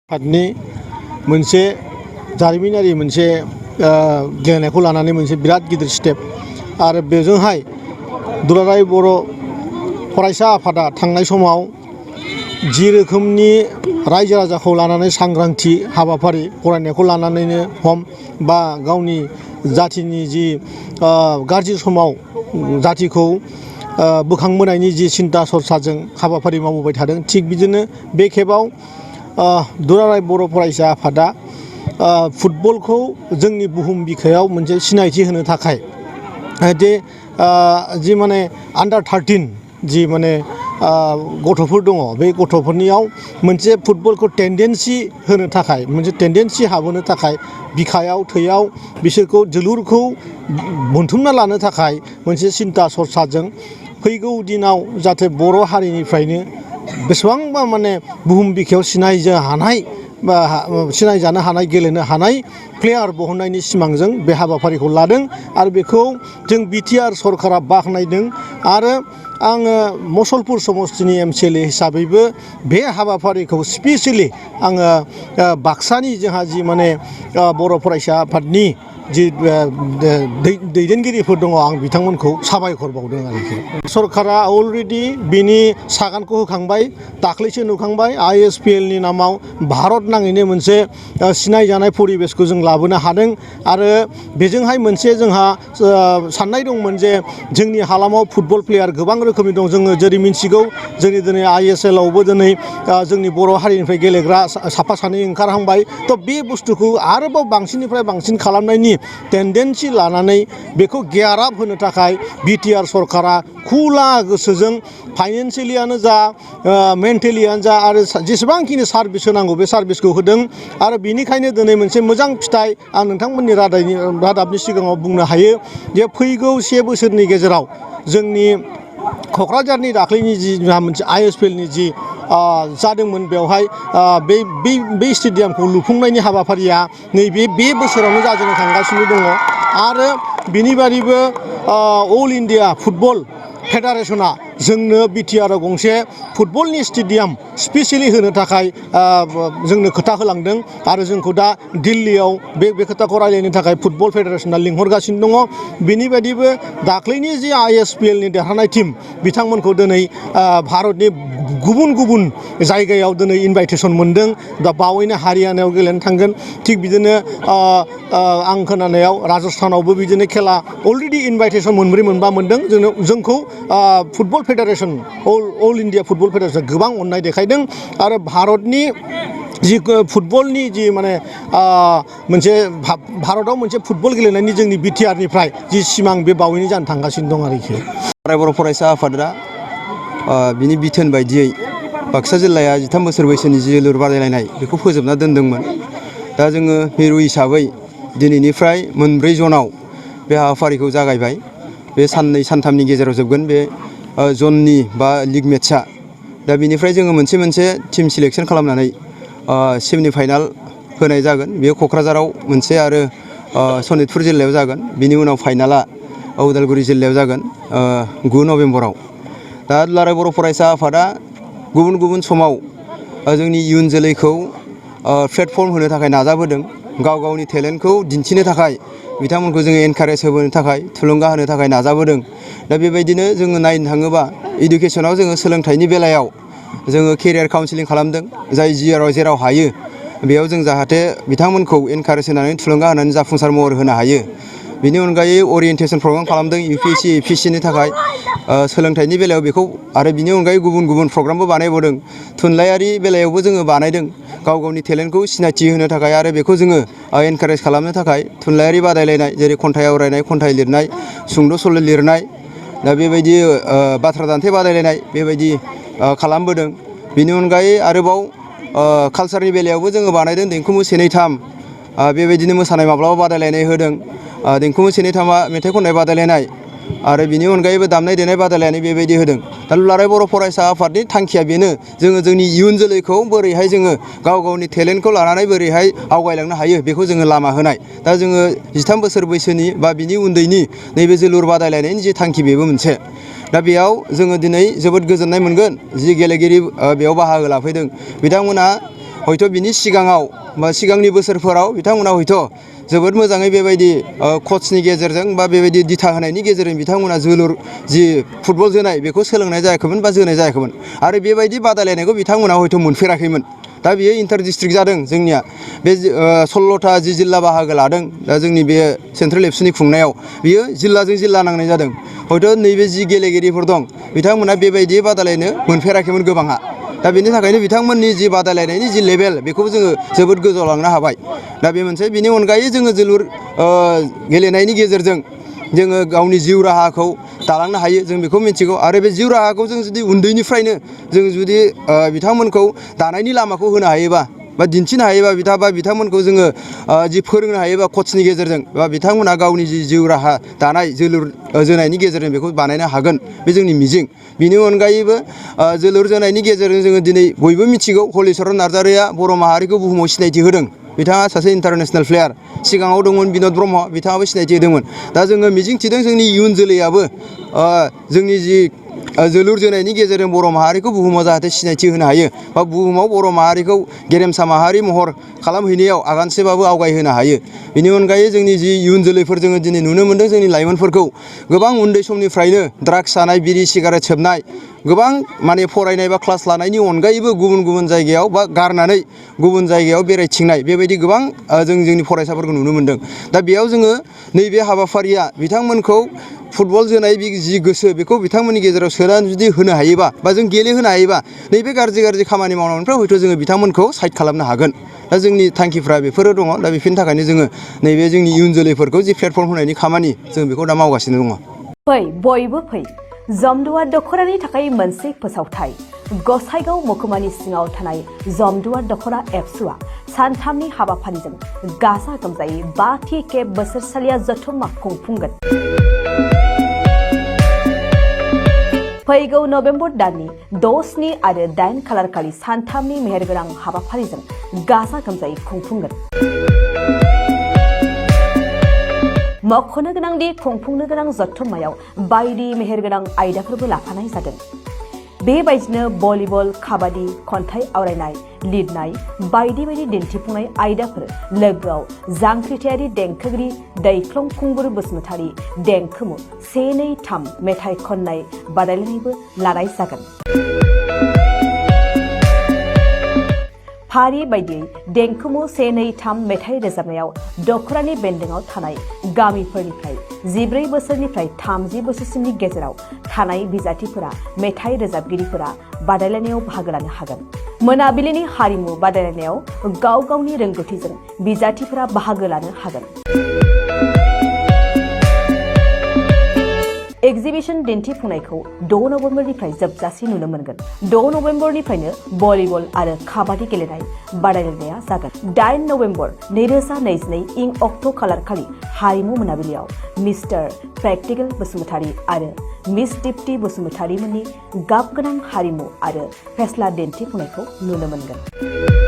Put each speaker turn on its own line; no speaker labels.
आफादनि मोनसे जारिमिनारि मोनसे गेलेनायखौ लानानै मोनसे बिराद गिदिर स्टेप आरो बेजोंहाय दुलाराय बर' फरायसा आफादा थांनाय समाव जि रोखोमनि रायजो राजाखौ लानानै सांग्रांथि हाबाफारि फरायनायखौ लानानैनो हम बा गावनि जाथिनि जि गाज्रि समाव जाथिखौ बोखांबोनायनि जि सिन्था सरसाजों हाबाफारि मावबोबाय थादों थिग बिदिनो बे खेबाव दुलाराय बर' फरायसा आफादा फुटबलखौ जोंनि बुहुम बिखायाव मोनसे सिनायथि होनो थाखाय जि माने आन्डार 13 जि माने गथ'फोर दङ बे गथ'फोरनियाव मोनसे फुटबलखौ टेन्डेन्सि होनो थाखाय मोनसे टेन्डेन्सि हाबहोनो थाखाय बिखायाव थैयाव बिसोरखौ जोलुरखौ बोनथुमना लानो थाखाय मोनसे सिन्था सरसाजों फैगौ दिनाव जाहाथे बर' हारिनिफ्रायनो बेसेबांबा माने बुहुम बिखायाव सिनायजानो हानाय गेलेनो हानाय प्लेयार बहननायनि सिमांजों बे हाबाफारिखौ लादों आरो बेखौ जों बिटिआर सरकारा बाख्नायदों आरो आङो मुसलपुर समस्तिनि एमसिएलए हिसाबैबो बे हाबाफारिखौ स्पेसियेलि आङो बाक्सानि जोंहा जि माने बर' फरायसा आफादनि जि दैदेनगिरिफोर दङ आं बिथांमोनखौ साबायखर बावदों आरोखि सरकारा अलरेडि बिनि सागानखौ होखांबाय दाख्लैसो नुखांबाय ISPLनि नामाव भारत नाङैनो मोनसे सिनायजानाय परिबेसखौ जों लाबोनो हादों आरो बेजोंहाय मोनसे जोंहा साननाय दंमोन जे जोंनि हालामाव फुटबल प्लेयार गोबां रोखोमनि दं जोङो जेरै मिन्थिगौ जोंनि दिनै ISL आवबो दिनै जोंनि बर' हारिनिफ्राय गेलेग्रा साफा सानै ओंखारहांबाय थ' बे बुस्थुखौ आरोबाव बांसिननिफ्राय बांसिन खालामनायनि टेन्डेन्सि लानानै बेखौ गियार आप होनो थाखाय बिटिआर सरकारा खुला गोसोजों फाइनेन्सियेलियानो जा मेन्टेलियानो जा आरो जेसेबांखिनि सार्भिस होनांगौ बे सार्भिसखौ होदों आरो बेनिखायनो दिनै मोनसे मोजां फिथाइ आं नोंथांमोननि रादाबनि सिगाङाव बुंनो हायो जे फैगौ 1 बोसोरनि गेजेराव जोंनि क'क्राझारनि दाख्लैनि जि मोनसे ISPLनि जि जादोंमोन बेवहाय बे स्टेडियामखौ लुफुंनायनि हाबाफारिया बे बोसोरावनो जाजेननो थांगासिनो दङ आरो बिनि बादैबो अल इन्डिया फुटबल फेडारेसना जोंनो बिटिआरआव गंसे फुटबलनि स्टेडियाम स्पेसियेलि होनो थाखाय जोंनो खोथा होलांदों आरो जोंखौ दा दिल्लीयाव बे खोथाखौ रायलायनो थाखाय फुटबल फेडारेसना लिंहरगासिनो दङ बिनि बायदिबो दाख्लैनि जि ISPLनि देरहानाय टिम बिथांमोनखौ दिनै भारतनि गुबुन गुबुन जायगायाव दिनै इनभाइटेसन मोनदों दा बावैनो हारियानायाव गेलेनो थांगोन थिग बिदिनो आं खोनानायाव राजस्थानावबो बिदिनो खेला अलरेडि इनभाइटेसन मोनब्रै मोनबा मोनदों जोंखौ फुटबल फेडारेसन अल इन्डिया फुटबल फेडारेसन गोबां अननाय देखायदों आरो भारतनि जि फुटबलनि जि माने मोनसे भारताव मोनसे फुटबल गेलेनायनि जोंनि बिटिआरनिफ्राय जि सिमां बे बावैनो जानो थांगासिनो दं आरोखि
बर' फरायसा आफादा बिनि बिथोन बायदियै बाक्सा जिल्लाया 13 बोसोर बैसोनि जोलुर बादायलायनाय बेखौ फोजोबना दोनदोंमोन दा जोङो मिरु हिसाबै दिनैनिफ्राय मोनब्रै जनाव बे हाबाफारिखौ जागायबाय बे साननै सानथामनि गेजेराव जोबगोन बे जननि बा लिग मेट्सआ दा बिनिफ्राय जोङो मोनसे टिम सिलेक्सन खालामनानै सेमि फाइनाल होनाय जागोन बेयो क'क्राझाराव मोनसे आरो सनितपुर जिल्लायाव जागोन बिनि उनाव फाइनाला उदालगुरि जिल्लायाव जागोन 9 नभेम्बराव दा दुलाराय बर' फरायसा आफादा गुबुन गुबुन समाव जोंनि इयुन जोलैखौ प्लेटफर्म होनो थाखाय नाजाबोदों गाव गावनि टेलेन्टखौ दिन्थिनो थाखाय बिथांमोनखौ जोङो एनकारेज होबोनो थाखाय थुलुंगा होनो थाखाय नाजाबोदों दा बेबायदिनो जोङो नायनो थाङोबा इडुकेसनाव जोङो सोलोंथाइनि बेलायाव जोङो केरियार काउन्सिलिं खालामदों जाय जेराव हायो बेयाव जों जाहाथे बिथांमोनखौ एनकारेज होनानै थुलुंगा होनानै जाफुंसार महर होनो हायो बेनि अनगायै ओरिएन्टेसन प्रग्राम खालामदों UPSC APSCनि थाखाय सोलोंथाइनि बेलायाव बेखौ आरो बिनि अनगायै गुबुन गुबुन प्रग्रामबो बानायबावदों थुनलाइयारि बेलायावबो जोङो बानायदों गाव गावनि टेलेन्टखौ सिनायथि होनो थाखाय आरो बेखौ जोङो एनकारेज खालामनो थाखाय थुनलाइयारि बादायलायनाय जेरै खन्थाइ आवरायनाय खन्थाइ लिरनाय सुंद' सल' लिरनाय दा बेबायदि बाथ्रा दान्थे बादायलायनाय बेबायदि खालामबोदों बेनि अनगायै आरोबाव कालसारनि बेलायावबो जोङो बानायदों देंखो मो 1 2 3 बेबायदिनो मोसानाय माब्लाबा बादायलायनाय होदों देंखो मो 1 2 3 मेथाइ खननाय बादायलायनाय आरो बिनि अनगायैबो दामनाय देनाय बादायलायनाय बेबायदि होदों दा दुलाराय बर' फरायसा आफादनि थांखिया बेनो जोङो जोंनि इयुन जोलैखौ बोरैहाय जोङो गाव गावनि टेलेन्टखौ लानानै बोरैहाय आवगायलांनो हायो बेखौ जोङो लामा होनाय दा जोङो 13 बोसोर बैसोनि बा बिनि उन्दैनि नैबे जोलुर बादायलायनायनि जि थांखि बेबो मोनसे दा बेयाव जोङो दिनै जोबोद गोजोननाय मोनगोन जि गेलेगिरि बेयाव बाहागो लाफैदों बिथांमोना हयथ' बिनि सिगाङाव बा सिगांनि बोसोरफोराव बिथांमोना हयथ' जोबोद मोजाङै बेबायदि कचनि गेजेरजों बा बेबायदि दिथा होनायनि गेजेरजों बिथांमोना जोलुर जि फुटबल जोनाय बेखौ सोलोंनाय जायाखैमोन बा जोनाय जायाखैमोन आरो बेबायदि बादायलायनायखौ बिथांमोना हयथ' मोनफेराखैमोन। दा बेयो इन्टार डिस्ट्रिक्ट जादों जोंनिया बे 16था जि जिल्ला बाहागो लादों दा जोंनि बे सेन्ट्रेल एबसुनि खुंनायाव बियो जिल्लाजों जिल्ला नांनाय जादों। हयथ' नैबे जि गेलेगिरिफोर दं बिथांमोना बेबायदि बादायलायनो मोनफेराखैमोन गोबांहा। दा बेनि थाखायनो बिथांमोननि जि बादायलायनायनि जि लेभेल बेखौबो जोङो जोबोद गोजौआव लांनो हाबाय। दा बे मोनसे बिनि अनगायै जोङो जोलुर गेलेनायनि गेजेरजों जोङो गावनि जिउ राहाखौ दालांनो हायो जों बेखौ मिथिगौ आरो बे जिउ राहाखौ जों जुदि उन्दैनिफ्रायनो जों जुदि बिथांमोनखौ दानायनि लामाखौ होनो हायोबा बा दिन्थिनो हायोबा बिथांमोनखौ जोङो जि फोरोंनो हायोबा कचनि गेजेरजों बा बिथांमोनहा गावनि जि जिउ राहा दानाय जोलुर जोनायनि गेजेरजों बेखौ बानायनो हागोन बे जोंनि मिजिं। बिनि अनगायैबो जोलुर जोनायनि गेजेरजों जोङो दिनै बयबो मिथिगौ हलिचरन नार्जारिया बर' माहारिखौ बुहुमाव सिनायथि होदों। बिथाङा सासे इन्टारनेसनेल प्लेयार सिगाङाव दंमोन बिन'द ब्रह्म बिथाङाबो सिनायथि होदोंमोन। दा जोङो मिजिंथिदों जोंनि इयुन जोलैयाबो जोंनि जि जोलुर जोनायनि गेजेरजों बर' माहारिखौ बुहुमाव जाहाथे सिनायथि होनो हायो बा बुहुमाव बर' माहारिखौ गेरेमसा माहारि महर खालामहैनायाव आगानसेबाबो आवगायहोनो हायो। बेनि अनगायै जोंनि जि इयुन जोलैफोर जोङो दिनै नुनो मोन्दों जोंनि लाइमोनफोरखौ गोबां उन्दै समनिफ्रायनो ड्राग्स जानाय बिरि सिगारेट सोबनाय गोबां माने फरायनाय बा क्लास लानायनि अनगायैबो गुबुन गुबुन जायगायाव बा गारनानै गुबुन जायगायाव बेरायथिंनाय बेबायदि गोबां जोंनि फरायसाफोरखौ नुनो मोन्दों। दा बेयाव जोङो नैबे हाबाफारिया बिथांमोनखौ फुटबल जोनाय जि गोसो बेखौ बिथांमोननि गेजेराव सोनानै जुदि होनो हायोबा बा जों गेलेहोनो हायोबा नैबे गाज्रि खामानि मावनायनिफ्राय हयथ' जोङो बिथांमोनखौ साइड खालामनो हागोन। दा जोंनि थांखिफ्रा बेफोरो दङ। दा बेफोरनि थाखायनो जोङो नैबे जोंनि इयुन जोलैफोरखौ जि प्लेटफर्म होनायनि खामानि जों बेखौ दा मावगासिनो दङ।
फै बयबो फै जमदुवार दख'रानि थाखाय मोनसे फोसावथाय गसाइगाव महकुमानि सिङाव थानाय जमदुवार दख'रा एबसुआ सानथामनि हाबाफारिजों गाजा गोमजायै 5थि खेब बोसोरसालिया जथुम्मा खुंफुंगोन। फैगौ नभेम्बर दाननि 6, 7 आरो 8 खालारखालि सानथामनि मेहेरगोनां हाबाफारिजों गाजा गोमजायै खुंफुंगोन। मख'नो गोनांदि खुंफुंनो गोनां जथुम्मायाव बायदि मेहेरगोनां आयदाफोरबो लाफानाय जादों। बेबायदिनो भलिबल, काबादि, खन्थाइ आवरायनाय, लिरनाय बायदि दिन्थिफुंनाय आयदाफोर लोगोआव जांख्रिथायारि देंखोगिरि दैख्लं खुंगुर बसुमतारी देंखोमु 1, 2, 3 मेथाइ खननाय बादायलायनायबो लानाय जागोन। फारि बायदियै देंखोमु 1, 2, 3 मेथाइ रोजाबनायाव दख'रानि बेन्दोंआव थानाय गामिफोरनिफ्राय 14 बोसोरनिफ्राय 30 बोसोरसिमनि गेजेराव थानाय बिजाथिफोरा मेथाइ रोजाबगिरिफोरा बादायलायनायाव बाहागो लानो हागोन। मोनाबिलिनि हारिमु बादायलायनायाव गाव गावनि रोंगौथिजों बिजाथिफोरा बाहागो लानो हागोन। एक्जिबिशन दिन्थिफुंनायखौ 6 नभेम्बरनिफ्राय जोबजासिम नुनो मोनगोन। 6 नभेम्बरनिफ्रायनो भलिबल आरो काबादि गेलेनाय बादायलायनाया जागोन। 8 नभेम्बर 2022 इं अक्ट' खालारखालि हारिमु मोनाबिलियाव मिस्टार प्रेक्टिकेल बसुमतारी आरो मिस दीप्ति बसुमतारी मोननि गाबगोनां हारिमु आरो फेस्ला दिन्थिफुंनायखौ नुनो मोनगोन।